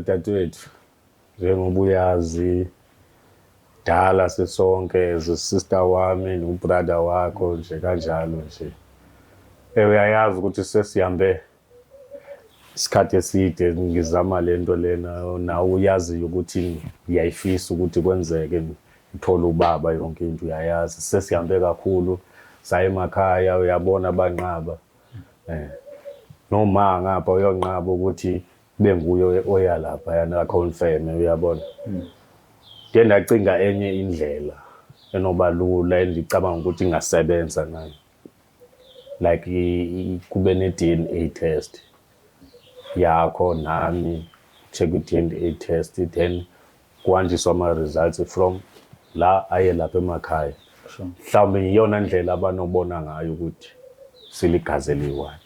Dadewethu, njengoba uyazi dala sisonke as a sister wami no-brother wakho nje kanjalo nje. Uyayazi ukuthi sesihambe isikhathi eside ngizama lento lena, nawe uyaziyo ukuthi ngiyayifisa ukuthi kwenzeke ngithole ubaba, yonke into uyayazi. Sesihambe kakhulu saya emakhaya, uyabona banqaba. Noma ngapha uyonqaba ukuthi benguye oya lapha yana confirm, uyabona. Ndiye ndacinga enye indlela enoba lula endicabanga ukuthi ingasebenza nayo, like kube ne-DNA test yakho nami, check i-DNA test, then kuhanjiswa ama-results from la aye lapha emakhaya. Mhlawumbe iyona ndlela abanobona ngayo ukuthi siligazi eliyi-one,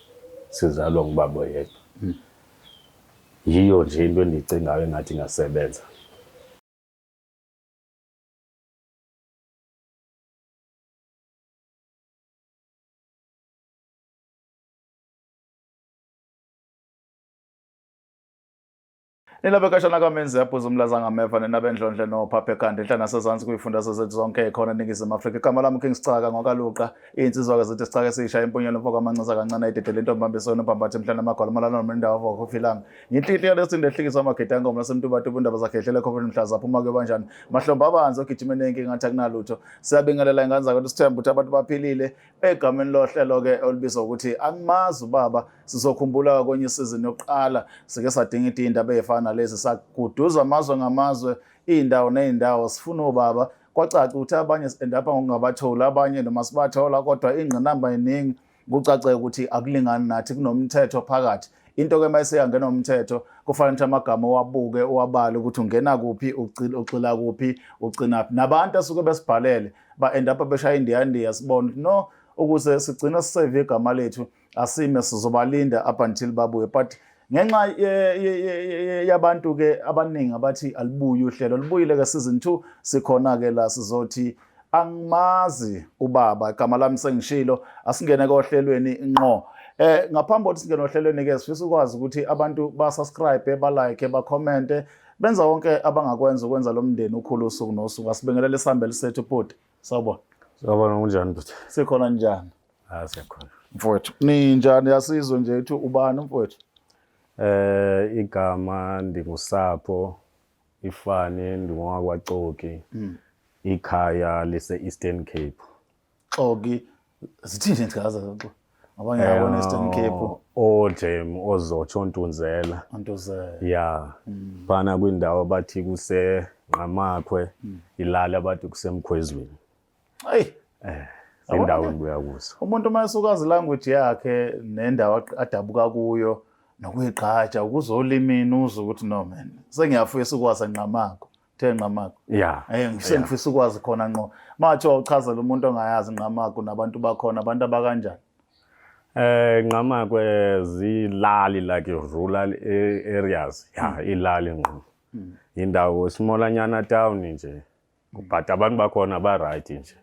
sizalwa ngubaba oyedwa. Yiyo nje into endiyicingayo engathi ingasebenza. Nina bekashana kamenzi yabhuza umlaza ngameva, nina bendlondle nophapha ekhanda enhla nasezansi kuyifundazwe zethu zonke khona eNingizimu Afrika. Igama lami King Sicaka ngokaLuqa, iy'nsizwa-ke zethu Sicaka esiyishaya impunyelo mfoko amancinza kancane ayidedele intombi ambisweni ubhambathe emhlane amagwala amalana noma indawo avokofilanga. Yinhlinhli yalesinde ehlikisa amagede ankomo nasemtubatuba indaba zakhe ehlele ekhofeni mhla zaphuma kuyobanjani. Mahlombe abanzi ogijima enenkinga ngathi akunalutho. Siyabingelela ingane zakwethu, sithemba ukuthi abantu baphilile. Egameni lohlelo-ke olubizwa ukuthi Angimazi Ubaba, sizokhumbula kwenye isizini yokuqala sike sadinga iy'ndaba ey'fana nalezi, saguduza amazwe ngamazwe, iy'ndawo ney'ndawo sifuna obaba. Kwacaca ukuthi abanye si-end-upha ngokungabatholi, abanye noma sibathola kodwa ingqinamba iningi. Kucace ukuthi akulingani nathi, kunomthetho phakathi. Into-ke uma iseyangena umthetho kufanele ukuthi amagama uwabuke uwabale ukuthi ungena kuphi, ugxila kuphi, ugcinaphi. Nabantu asuke besibhalele ba-end up beshaya indiyandiya, sibone ukuthi no, ukuze sigcine sisave igama lethu asime sizobalinda up until babuye. But ngenxa yabantu-ke abaningi abathi alibuye uhlelo, lubuyile-ke season 2, sikhona-ke la sizothi Angimazi Ubaba. Igama lami sengishilo, asingene kohlelweni ngqo. Ngaphambi kokuthi singene ohlelweni-ke, sifisa ukwazi ukuthi abantu ba-subscribe, ba-like, ba-commente, benza wonke abangakwenza ukwenza lo mndeni ukhulu usuku nosuku. Asibingelele isihambeli sethu bhuti. Sawubona. Sawubona, kunjani bhuti? Sikhona, njani? Ah, siyakhona. Mfowethu, ninjani? Yasizwe nje ukuthi ubani umfowethu? Igama ndingusapho ifani, ndingowakwaXoki. Ikhaya lise Eastern Cape. Xoki zithini nje chaza ngoba ngiyabona Eastern Cape. Ojem ozotsho Ntunzela. Ntuzela. Ya. Phana kwindawo abathi kuse Ngqamakhwe, ilali abathi kusemkhwezweni. Hey. Indawo engibuya kuzo. Umuntu uma esukazi language yakhe nendawo adabuka kuyo nokuyigqaja ukuzolimini uzwe ukuthi no man, sengiyafisa ukwazi Ngqamakho. Uthe Ngqamakho. Ya. Sengifisa ukwazi khona ngqo. Mathiwa uchazela umuntu ongayazi Ngqamakho nabantu bakhona, abantu abakanjani? Ngqamakhwe zilali, like rural areas. Ya, ilali ngqo. Indawo smallanyana town nje. But abantu bakhona ba right nje.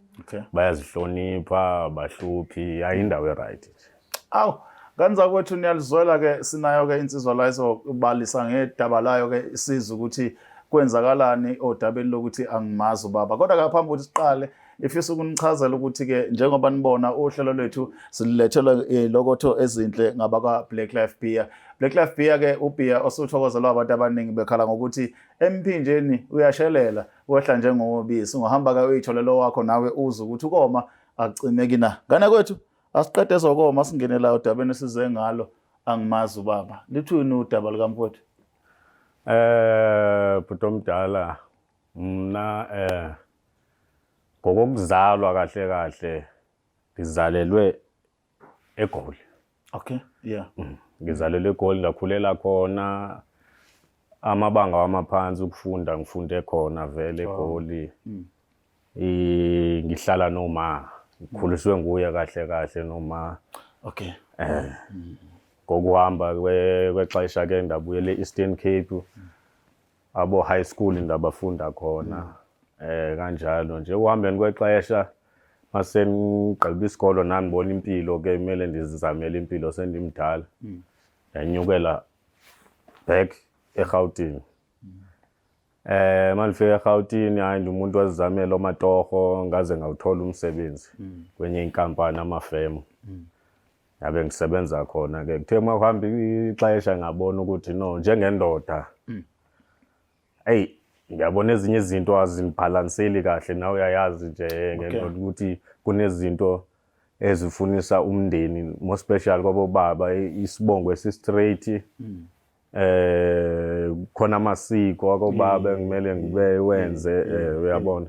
Bayazihlonipha, bahluphi, ayindawo e right nje. Aw, kanza kwethu niyalizwela ke, sinayo ke insizwa la izobalisa ngedaba layo ke, isizwe ukuthi kwenzakalani odabeni lokuthi angimazi ubaba. Kodwa ngaphambi kokuthi siqale, ifisa ukunichazela ukuthi ke njengoba nibona uhlelo lwethu silethelwa ilokotho ezinhle ngabaka Black Life Beer. Black Life Beer ke ubhiya osuthokozelwa abantu abaningi bekhala ngokuthi emphinjeni uyashelela, wehla njengobisi. Ungahamba ke uyitholele wakho nawe uze ukuthi ukoma akucimeki na. Ngane kwethu asiqede sokoma singene la odabeni esize ngalo Angimazi Ubaba. Lithini udaba likamfowethu? Bhuti omdala, mna ngokokuzalwa kahle kahle ngizalelwe eGoli. Okay, yeah. Ngizalelwe eGoli, ndakhulela khona. Amabanga wamaphansi ukufunda ngifunde khona vele eGoli. Ngihlala noma, ngikhuliswe nguye kahle kahle noma. Ngokuhamba kwexesha ke ndabuyela e-Eastern Cape. Abo high school ndabafunda khona. Kanjalo nje uhambeni kwexesha mase ngigqiba isikolo nami ngibona impilo ke kumele ndizizamele impilo sendimdala. Ndanyukela back eGauteng. Manifika eGauteng, hayi, ngimuntu wazizamela omatoho, ngaze ngawuthola umsebenzi kwenye inkampani, amafemu. Yabe ngisebenza khona ke. Kuthe uma kuhamba ixesha ngabona ukuthi no, njengendoda, eyi, ngiyabona ezinye izinto azingibhalanseli kahle. Nawe uyayazi nje ngendoda ukuthi kunezinto ezifunisa umndeni, more special kwabobaba, isibongo esi-straight, khona amasiko akobaba engimele ngibe wenze, uyabona.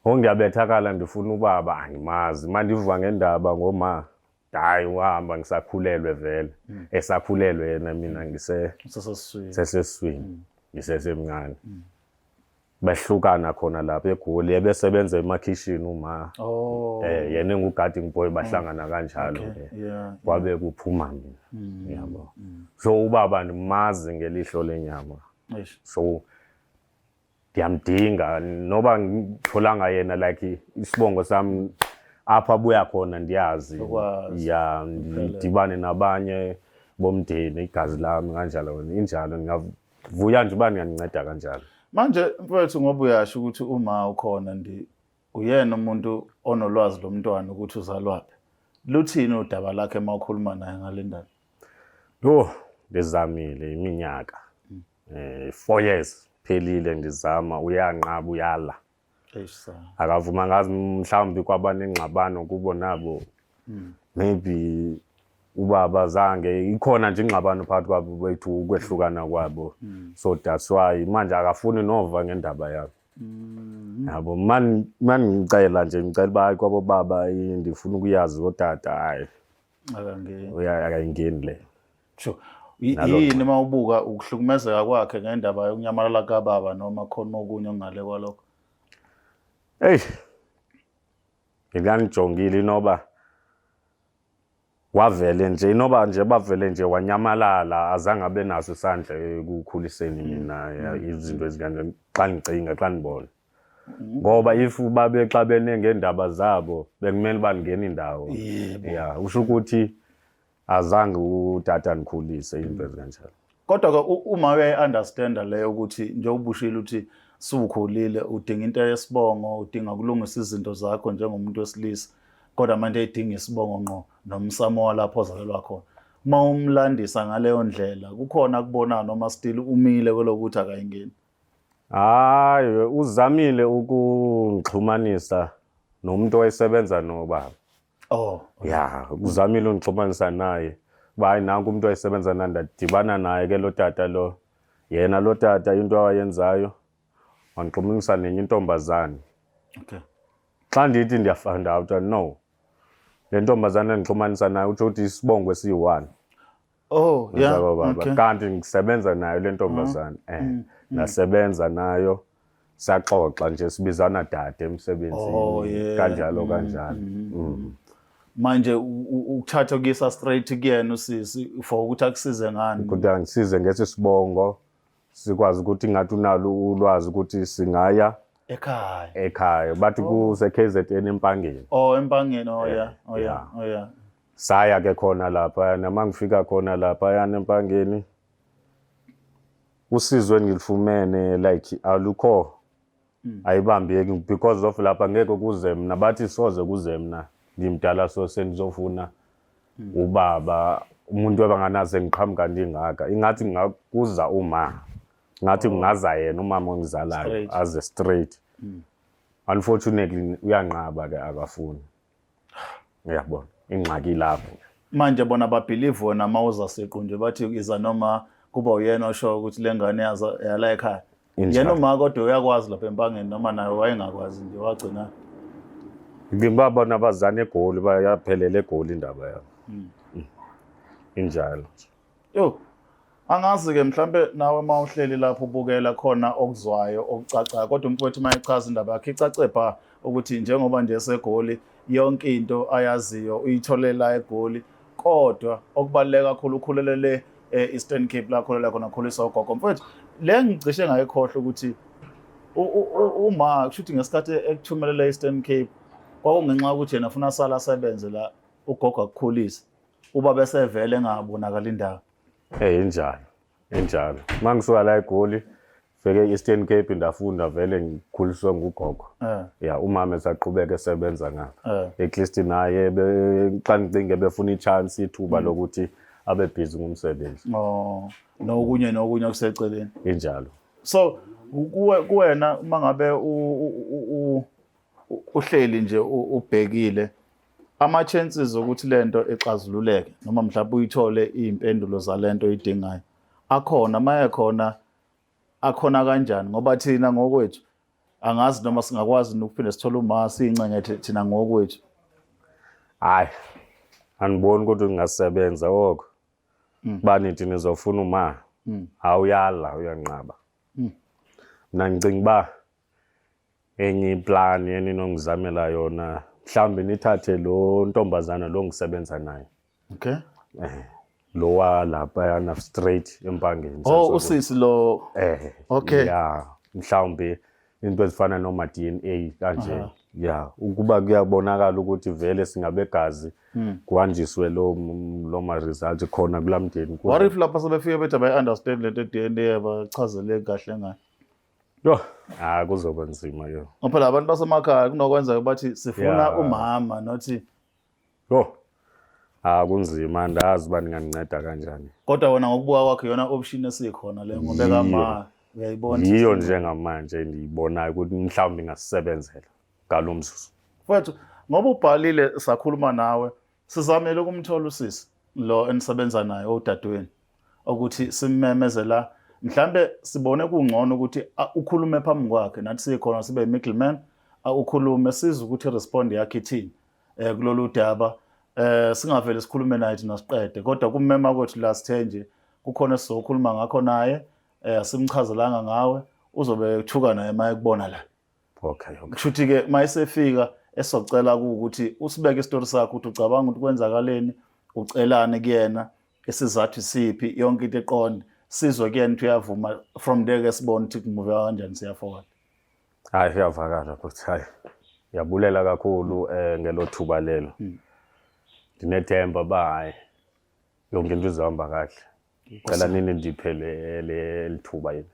Ngiyabethakala, ndifuna ubaba, angimazi. Mandiva ngendaba ngoma, hayi, wahamba ngisakhulelwe vele, esakhulelwe yena, mina ngise Usasesiswini. Sesesiswini, ngisesemncane. Behlukana khona lapha eGoli, ebesebenza emakhishini uma, yena engu-garden boy, bahlangana kanjalo ke. Kwabe kuphuma mina, yabo. So ubaba ndimazi ngelihlo lenyama. Eish. So ndiyamdinga, noba ngitholanga yena, like isibongo sami apho abuya khona ndiyazi. Ukwazi. Ya, ndidibane nabanye bomndeni, igazi lami kanjalo, injalo. Ngingavuya nje uba ningandinceda kanjalo. Manje mfowethu, ngoba uyasho ukuthi uma ukhona ndi uyena umuntu onolwazi lomntwana ukuthi uzalwaphi. Luthini udaba lakhe uma ukhuluma naye ngale ndaba? Yo, ndizamile iminyaka 4 years phelile ndizama, uyanqaba, uyala. Eish sa. Akavuma. Ngazi mhlawumbi kwaba nengxabano kubo nabo, maybe ubaba zange, ikhona nje ingxabano phakathi kwabo bethu, ukwehlukana kwabo. So that's why manje akafuni nova ngendaba yabo, yabo. Man, ngicela nje, ngicela uba hayi, kwabo baba, ndifuna ukuyazi kodata, hayi. Akangeni. Akayingeni le. Sure. Nalo. Yini uma ubuka ukuhlukumezeka kwakhe ngendaba yokunyamalala kababa, noma khona okunye okungale kwalokho? Eyi, ngikangijongile, inoba wavele nje, inoba nje bavele nje wanyamalala, azange abe naso isandla ekukhuliseni mina, ya, izinto ezikanje xa ndicinga, xa ndibona, ngoba if babexabene ngeendaba zabo bekumele uba ndingena indawo. Ya, usho ukuthi azange utata ndikhulise, izinto ezikanjalo. Kodwa ke uma uyayi-understanda leyo ukuthi njengoba ushilo ukuthi sukhulile, udinga into yesibongo, udinga ukulungisa izinto zakho njengomuntu wesilisa, kodwa manje edinga isibongo ngqo nomsamo walapho ozalelwa khona. Uma umlandisa ngaleyo ndlela, kukhona akubonayo noma still umile kwelokuthi akayingeni? Hayi, uzamile ukungixhumanisa nomuntu owayesebenza nobaba. Ya, uzamile ungixhumanisa naye. Uba hayi, nanku umuntu owayesebenza naye, ndadibana naye ke lo tata lo. Yena lo tata into awayenzayo wangixhumanisa nenye intombazane. Xa ndithi ndiya-find out, no. Le ntombazane endixhumanisa nayo utsho ukuthi isibongo esiyi-one. Ngizalwa baba. Kanti ngisebenza nayo le ntombazane. Nasebenza nayo, saxoxa nje, sibizana dade emsebenzini. Kanjalo kanjalo. Manje ukuthatha kuyisa straight kuyena usisi for ukuthi akusize ngani? Ukuthi angisize ngesi sibongo, sikwazi ukuthi ngathi unalo ulwazi ukuthi singaya ekhaya. Ekhaya bathi kuse KZN, eMpangeni. Oh, eMpangeni. Oh yeah. Oh yeah. Yeah. Oh yeah. Saya ke khona lapha, nama ngifika khona lapha yana eMpangeni, usizo engilifumene like alukho, ayibambeki because of lapha ngeke kuze mna, bathi soze kuze mna, ngimdala, so sendizofuna ubaba, umuntu ebanganaze ngiqhamuka ndingaka, ingathi ngakuza uma ngathi kungaza yena umama ongizalayo. Straight. Aze straight. Unfortunately uyanqaba ke, akafuni, uyabona ingxaki lapho. Manje bona ba-believe wena uma uza siqu nje, bathi iza noma kuba uyena osho ukuthi le ngane yaza yala ekhaya? Injalo. Yena uma kodwa uyakwazi lapha eMpangeni noma naye wayengakwazi nje, wagcina? Ngibabona bazana eGoli, bayaphelela eGoli indaba yabo. Injalo. Yo, angazi-ke, mhlampe nawe uma uhleli lapho ubukela khona okuzwayo okucacayo, kodwa umfowethu uma echaza indaba yakhe icace bha ukuthi njengoba nje eseGoli, yonke into ayaziyo uyitholela eGoli, kodwa okubaluleke kakhulu ukhulelele e-Eastern Cape, la khulela khona, khuliswa ugogo. Mfowethu, le ngicishe ngayikhohlwa ukuthi uma kusho ukuthi ngesikhathi ekuthumelela e-Eastern Cape kwakungenxa yokuthi yena afuna asale asebenze la, ugogo akukhulise, uba besevele engabonakali indawo. Injalo. Enjalo. Uma ngisuka la eGoli fike e-Eastern Cape ndafunda vele ngikhuliswe ngugogo. Ya, umama esaqhubeka esebenza ngapha. At least naye xa ngicinge befuna i-chance, ithuba lokuthi abe busy ngumsebenzi. Oh, nokunye nokunye okuseceleni. Injalo. So kuwe kuwena uma ngabe uhleli nje ubhekile ama chances ukuthi lento ixazululeke noma mhlawumbe uyithole izimpendulo zalento oyidingayo, akhona? Maye khona, akhona kanjani? Ngoba thina ngokwethu angazi noma singakwazi ukuphinde sithole uma siyincenge thina ngokwethu. Hayi, andiboni ukuthi kungasebenza oko. Ba nithi nizofuna uma awuyala, uyanqaba. Mna ngicinga uba enye iplani eninongizamela yona, mhlawumbe nithathe lo ntombazana lo ngisebenza naye, lo walaphayana straight eMpangeni. Oh, usisi lo. Eh. Ya, mhlawumbe into ezifana noma DNA kanje, ya, ukuba kuyabonakala ukuthi vele singabegazi, kuhanjiswe lo ma result khona kulamndeni. What if lapha sebefike bethi abayi-understand lento e-DNA, bachazele kahle ngayo? Yo, ah, kuzoba nzima yo. Ngoba phela abantu basemakhaya kunokwenzeka bathi sifuna umama nothi Yo. Ah, kunzima, andazi uba ningandinceda kanjani. Kodwa wena ngokubuka kwakho iyona option esikhona le ngoba Yiyo. kama uyayibona? Yiyo njengamanje endiyibonayo ukuthi mhlawumbe ingasebenzela ngalo mzuzu. Mfowethu, ngoba ubhalile sakhuluma nawe, sizamele ukumthola usisi lo enisebenza naye odadweni ukuthi simmemeze la, mhlambe sibone kungcono ukuthi ukhulume phambi kwakhe nathi sikhona, sibe middleman, ukhulume sizwe ukuthi respond yakhe ithini kulolu daba, singavele sikhulume naye thina siqede. Kodwa kumema kwethu la sithe nje kukhona esizokhuluma ngakho naye, asimchazelanga ngawe, uzobe ethuka naye uma ekubona la. Okay. Kusho ukuthi-ke uma esefika esizocela ukuthi usibeke isitori sakho, ukuthi ucabanga ukuthi kwenzakaleni, ucelani kuyena, isizathu isiphi, yonke into eqonde, sizwe kuyena ukuthi uyavuma. From there ke sibone ukuthi kumuveka kanjani, siya forward. Hayi, iyavakala futhi, hayi. Ngiyabulela kakhulu ngelo thuba lelo. Ndinethemba ba hayi yonke into izohamba kahle. Cela nini ndiphe le lithuba yini.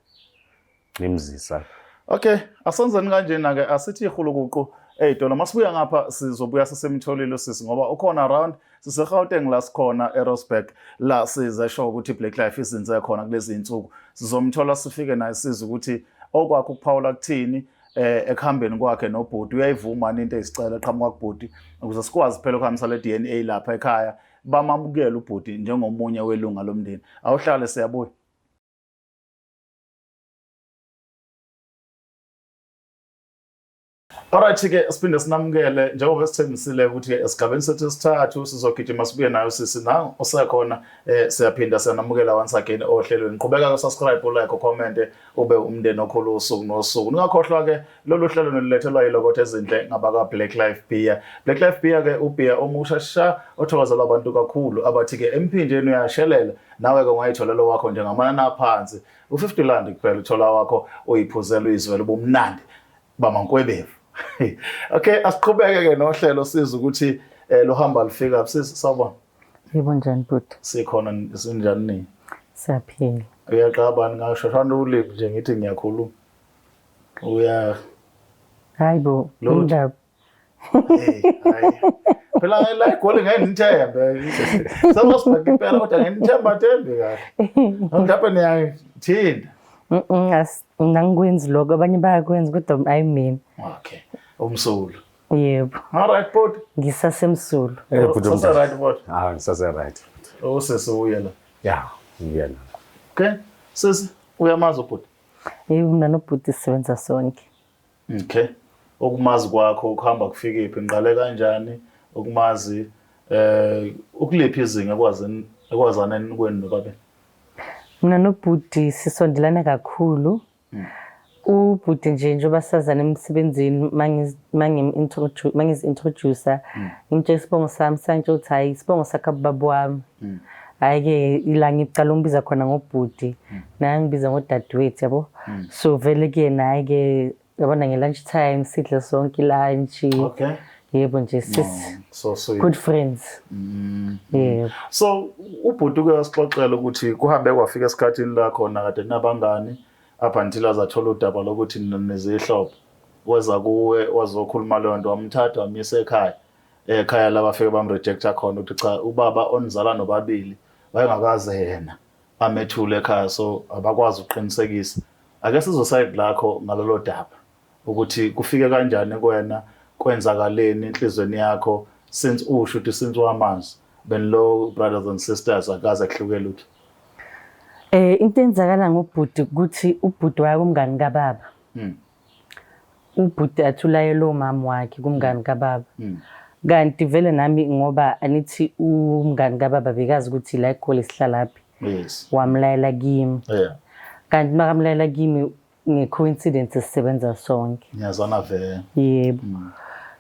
Nimzisa. Okay, asenzeni kanjena ke, asithi ihulukuqu ey'tolo. Masibuya ngapha sizobuya sesimtholile usisi ngoba ukhona around. SiseGauteng la sikhona eRoseburg la size sho ukuthi Black Life izinze khona kulezi insuku. Sizomthola sifike naye sizwe ukuthi okwakhe ukuphawula kuthini ekuhambeni kwakhe nobhuti, uyayivuma into eyisicelo eqhamuka kubhuti ukuze sikwazi phela ukuhambisa le DNA lapha ekhaya, bamamukele ubhuti njengomunye welunga lomndeni. Awuhlale, siyabuya. Alright ke, siphinde sinamukele njengoba sithembisile ukuthi esigabeni sethu esithathu sizogijima sibuye nayo sisi na usekhona. Siyaphinda siyanamukela once again ohlelweni. Qhubeka ke, subscribe, like, comment, ube umndeni okhulu usuku nosuku. Ningakhohlwa ke lolu hlelo nilethelwa yilokotho ezinhle ngabaka Black Life Beer. Black Life Beer ke ubeer omusha sha othokozela abantu kakhulu, abathi ke emphinjeni uyashelela. Nawe ke ungayitholela wakho njengamanani aphansi, u50 rand kuphela, uthola wakho uyiphuzela uyizwela ubumnandi bamankwebevu. Okay, asiqhubeke ke nohlelo sizwe ukuthi luhamba lufika. Sisi, sawubona. Yebo, njani bhuti? Sikhona, sinjani ni? Siyaphila. Uyaqabani ngashashana ulimi nje ngithi ngiyakhuluma. Uya Hayi bo, Lutho. indaba. Hey, hayi. Phela la eGoli ngeke nithembe. Sasibheka impela kodwa ngeke nithemba thembe kahle. Mhlawumbe niyathinda. Mina ngikwenzi lokho, abanye bayakwenza kodwa hayi mina. Okay. Umsulu. Yebo. All right, bhuti. Ngisasemsulu. Eh, bhuti Sase omdala. right, bhuti. Ah, ngisase right. Usisi uye la. Ya, ngiyena. Okay. Sisi, uyamazi ubhuti? Yebo, mina nobhuti sisebenza sonke. Okay. Ukumazi kwakho ukuhamba kufika iphi? Ngiqale kanjani ukumazi, ukuliphi izinga ekwazini ekwazaneni kwenu nobabili? Mina nobhuti sisondelana kakhulu. Ubhuti nje njengoba sazana emsebenzini, mangizi-introduce ngimtshela isibongo sami, sangitshela ukuthi hhayi, isibongo sakho ababa wami. Hhayi-ke ila ngicala umbiza khona ngobhuti, naye angibiza ngodadewethu, yabo. So vele kuyena hhayi-ke yabona nge-lunch time sidle sonke i-lunch. Yebo nje sis. So sweet. Good friends. Yebo. So ubhuti uke wasixoxela ukuthi kuhambe kwafika esikhathini la khona kade nabangani up until azathola udaba lokuthi nizihlobo. Weza kuwe wazokhuluma leyo nto, wamthatha wamyisa ekhaya. Ekhaya la bafike bamrejecta khona ukuthi cha, ubaba onizala nobabili wayengakaze yena amethule ekhaya, so abakwazi ukuqinisekisa. Ake sizwe side lakho ngalolo daba ukuthi kufike kanjani kuwena, kwenzakaleni enhlizweni yakho, since usho ukuthi since wamazi benilo brothers and sisters akaze kuhluke lutho. Into enzakala ngobhuti ukuthi ubhuti waya kumngani kababa. Ubhuti athi ulayela umama wakhe kumngani kababa. Kanti vele nami ngoba anithi umngani kababa bekazi ukuthi la eGoli sihlalaphi. Wamlayela kimi. Kanti makamlayela kimi nge-coincidence sisebenza sonke. Ngiyazwana vele. Yebo.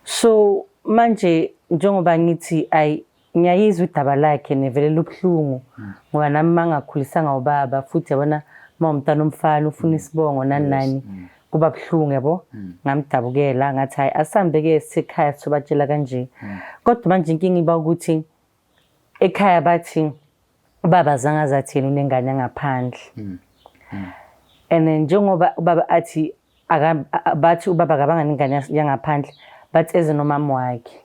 So manje njengoba ngithi ayi ngiyayizwa udaba lakhe nevele lubuhlungu ngoba nami mangakhulisanga ubaba futhi yabona uma umntana omfana ufuna isibongo nani nani kuba buhlungu yabo. Ngamdabukela ngathi hayi asambe ke sekhaya sobatshela kanje. Kodwa manje inkinga iba ukuthi ekhaya bathi ubaba azange azathi yena unengane ngaphandle. And then njengoba ubaba athi bathi ubaba akabanga nengane yangaphandle, bathi eze nomama wakhe.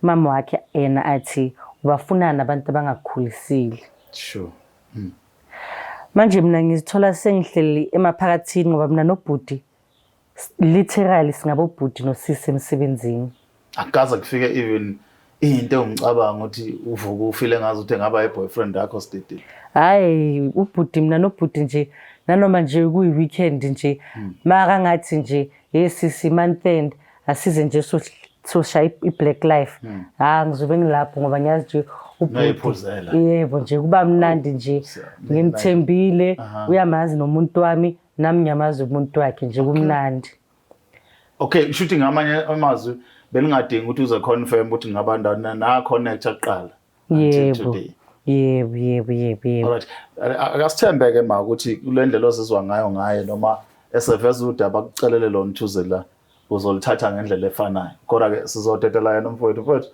Umama wakhe yena athi ubafunana abantu abangakukhulisile. Manje mina ngizithola sengihleli emaphakathini ngoba mina nobhuti literally singabobhuti nosisi emsebenzini. Akaze kufike even into engicabanga ukuthi uvuka ufile ngazi ukuthi engaba i-boyfriend yakho sididile. Hayi ubhuti, mina nobhuti nje nanoma nje kuyi-weekend nje maka ngathi nje hey sisi month end asize nje soshaya i-black life, ha ngizobe ngilapho ngoba ngiyazi nje ubhuti Noyiphuzela. Yebo nje kuba mnandi nje, ngimthembile, uyamazi nomuntu wami, nami ngiyamazi umuntu wakhe, nje kumnandi. Okay, shuthi ngamanye amazwi beningadingi ukuthi uze confirm ukuthi ngabandana na connect kuqala until Yebo. today. Yebo yebo yebo yebo. Alright. Akasithembeke ma ukuthi kule ndlela ozizwa ngayo ngaye noma eseveza udaba akucelele lona thuze la uzolithatha ngendlela efanayo. Kodwa ke sizodedela yena umfowethu, mfowethu.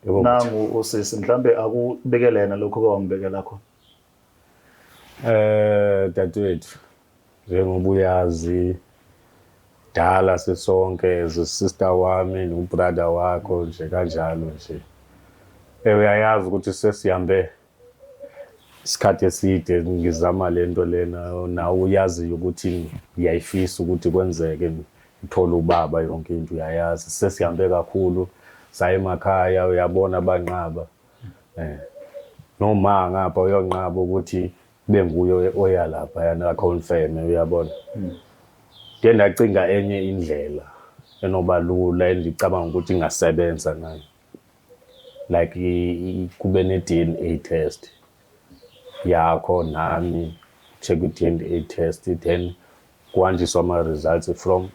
Yebo. Nangu usisi mhlambe akubekele yena lokho kwangibekela khona. Dadewethu, njengoba uyazi dala sisonke as a sister wami nobrother wakho nje kanjalo nje. Uyayazi ukuthi sesihambe isikhathi eside ngizama lento lena, nawe uyazi ukuthi ngiyayifisa ukuthi kwenzeke ngithole ubaba, yonke into uyayazi. Sesihambe kakhulu saya emakhaya, uyabona banqaba. Noma ngapha uyonqaba ukuthi benguye oya lapha yana confirm, uyabona. Ndiye ndacinga enye indlela enoba lula endicabanga ukuthi ingasebenza nayo. Like kube ne-DNA test yakho nami, check i-DNA test, then kuhanjiswa ama-results from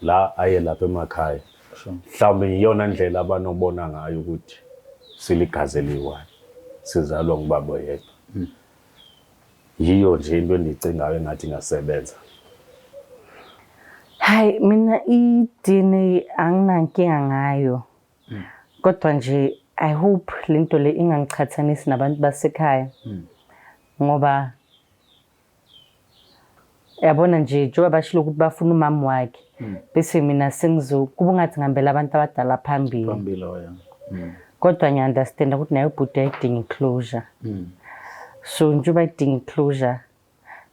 la aye lapha emakhaya. Mhlawumbe iyona ndlela abanobona ngayo ukuthi siligazi eliyi-one, sizalwa ngubaba oyedwa. Yiyo nje into endiyicingayo engathi ingasebenza. Hayi mina i-DNA anginankinga ngayo. Kodwa nje I hope lento le ingangichathanisi nabantu basekhaya. Ngoba yabona nje njengoba bashilo ukuthi bafuna umama wakhe, bese mina sengizo kuba ungathi ngihambela abantu abadala phambili. Phambili oya. Kodwa ngiya-understand ukuthi naye ubhuti uyayidinga i-closure. So njengoba idinga i-closure,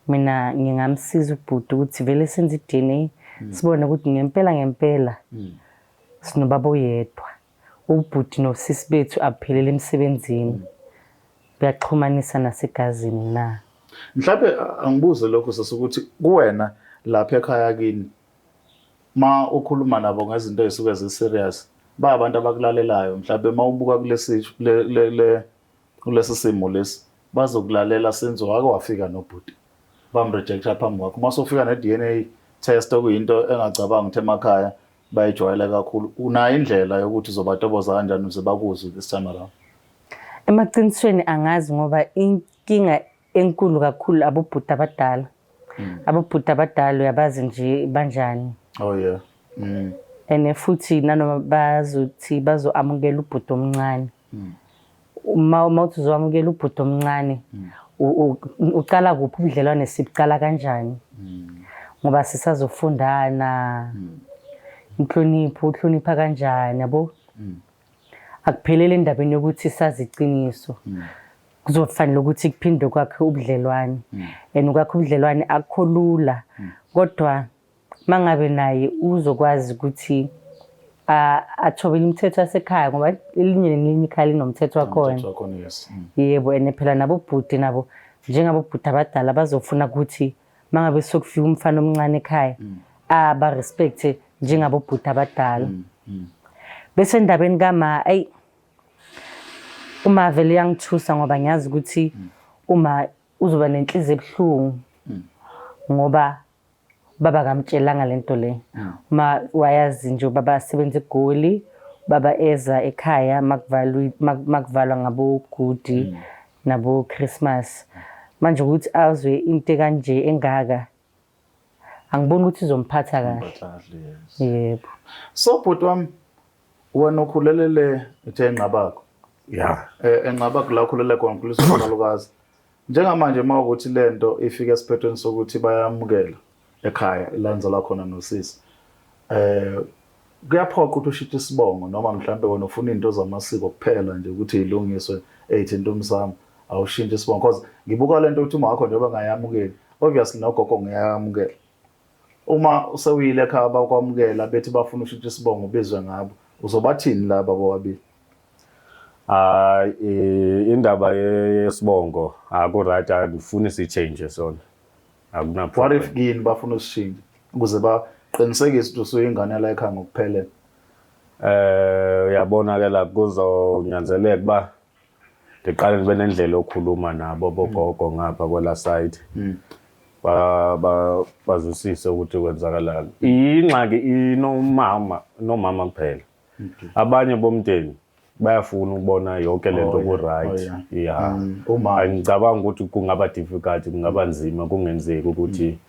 mina ngingamsiza ubhuti ukuthi vele senze i-DNA, sibone ukuthi ngempela ngempela sinobaba oyedwa. Ubhuti nosisi bethu aphelele emsebenzini. Kuyaxhumanisa nasegazini na. Mhlawumbe angibuze lokho sasukuthi kuwena lapha ekhaya kini ma ukhuluma nabo ngezinto ezisuke zi-serious, ba abantu abakulalelayo mhlawumbe ma ubuka kulesi le le le kulesi simo lesi bazokulalela since wake wafika nobhuti bamrejecta phambi kwakho, uma usufika ne-DNA test okuyinto engacabanga ukuthi emakhaya bayijwayele kakhulu, unayo indlela yokuthi uzobatoboza kanjani ukuze bakuzwe this time around? Emaqinisweni angazi ngoba inkinga enkulu kakhulu abobhuti abadala. Abobhuti abadala uyabazi nje banjani. Oh yeah. And futhi nanoma bazothi bazo-amukela ubhuti omncane, uma uthi uzowamukela ubhuti omncane, uqala kuphi ubudlelwane, sibuqala kanjani? Ngoba sisazofundana inhlonipho, uhlonipha kanjani, yabo? Akuphelele endabeni yokuthi sazi iqiniso, kuzofanele ukuthi kuphinde kwakhe ubudlelwane, and ukwakha ubudlelwane akukho lula, kodwa mangabe naye uzokwazi ukuthi athobele imithetho yasekhaya, ngoba elinye nelinye ikhaya linomthetho wakhona. Umthetho wakhona, yes. Yebo, and phela nabo bhuti nabo, njengabo bhuti abadala, bazofuna ukuthi mangabe sokufika umfana omncane ekhaya, aba respect njengabo bhuti abadala. Bese endabeni kama, ayi, uma vele iyangithusa, ngoba ngiyazi ukuthi uma uzoba nenhliziyo ebuhlungu, ngoba baba kamtshelanga lento le. Uma wayazi nje, ubaba asebenza eGoli, baba eza ekhaya makuvalwa, makuvalwa ngabo gudi nabo Christmas. Manje ukuthi azwe into kanje engaka, angiboni ukuthi izomphatha kahle. Mphatha kahle, yes. Yebo. So bhuti wami, wena ukhulelele ethe eNgqabakho. Ya. ENgqabakho la ukhulele khona, ukhuliswa umalukazi. Njengamanje uma ukuthi lento ifika esiphethweni sokuthi bayamukela ekhaya ilandzela khona nosisi. Kuyaphoqa ukuthi ushintshe isibongo, noma mhlambe wena ufuna into zamasiko kuphela nje ukuthi ilungiswe eyithinta umsamo, awushintshe isibongo? Because ngibuka lento ukuthi uma wakho njengoba ngayamukeli, obviously nogogo ngiyamukela. Uma usewuyile ekhaya bakwamukela, bethi bafuna ushintshe isibongo ubizwe ngabo, uzobathini laba bobabili? Hayi, indaba yesibongo aku right, angifuni si-change sona, akuna What problem. if kini bafuna usishintshe ukuze baqinisekise ukuthi usuyingane yala ekhaya ngokuphelele? Uyabona ke la kuzonyanzeleka uba ndiqale ndibe nendlela yokukhuluma nabo bogogo ngapha kwela side, ba bazwisise ukuthi kwenzakalani. Ingxaki inomama, nomama kuphela. Abanye bomndeni bayafuna ukubona yonke lento ku-right. Ya. Uma Angicabanga ukuthi kungaba difficult, kungaba nzima, kungenzeki ukuthi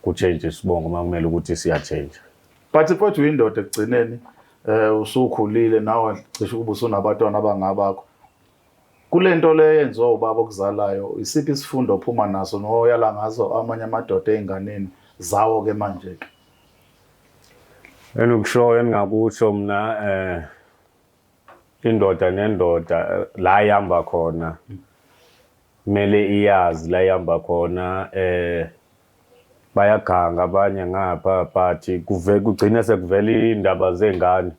ku-change isibongo uma kumele ukuthi siya-change. But mfowethu, uyindoda ekugcineni, usukhulile nawe, cishe ukuba usunabantwana abangabakho. Kule nto le yenziwa ubaba okuzalayo, isiphi isifundo ophuma naso noyala ngazo amanye amadoda ey'nganeni zawo-ke manje-ke? Engikushoyo, engingakusho mina, indoda nendoda, la ihamba khona kumele iyazi la ihamba khona. Bayaganga abanye ngapha, but kuve kugcine sekuvela indaba zengane.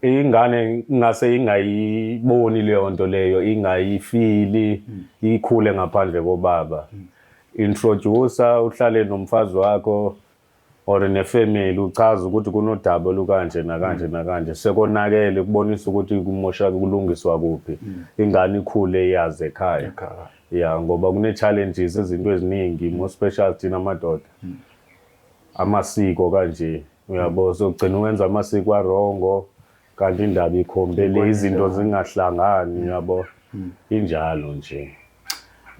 Ingane ingase ingayiboni leyo nto leyo, ingayifili, ikhule ngaphandle kobaba. Introduce, uhlale nomfazi wakho or nefamily, uchaza ukuthi kunodaba olukanje nakanje nakanje, sekonakele, kubonisa ukuthi kumosha kulungiswa kuphi. Ingane ikhule iyazi ekhaya. Ekhaya. Ya, ngoba kune-challenges, izinto eziningi, more special thina amadoda, amasiko kanje, uyabo, sogcina wenza amasiko a-wrong, kanti indaba ikhombele izinto zingahlangani, uyabo, injalo nje.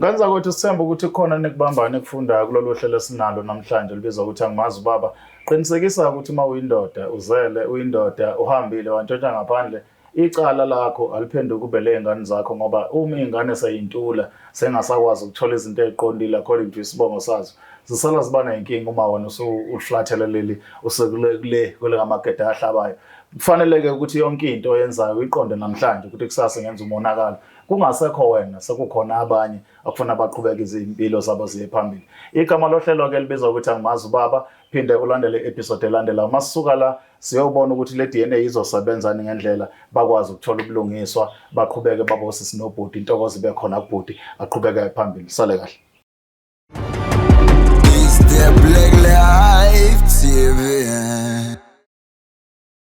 Ngenza ukuthi sithembe ukuthi khona nikubambane ekufundayo kulolu hlelo esinalo namhlanje libizwa ukuthi Angimazi Ubaba. Qinisekisa ukuthi uma uyindoda, uzele, uyindoda, uhambile wantshontsha ngaphandle, icala lakho aliphenduki kube ley'ngane zakho, ngoba uma iy'ngane seyintula, sengasakwazi ukuthola izinto ey'qondile according to isibongo sazo, zisala ziba ney'nkinga uma wena usuhlulathele leli usekule kule kule ngamagede ahlabayo. Kufanele-ke ukuthi yonke into oyenzayo uyiqonde namhlanje ukuthi kusasa ngenza umonakalo, kungasekho wena, sekukhona abanye akufuna baqhubeke izimpilo zabo ziye phambili. Igama lohlelo-ke libizwa ukuthi Angimazi Ubaba. Phinde ulandele i-episode elandelayo. Masisuka la siyobona ukuthi le DNA izosebenzani ngendlela bakwazi ukuthola ubulungiswa, baqhubeke babosisi nobhuti, intokozo ibe khona kubhuti, aqhubeke phambili. Sale kahle.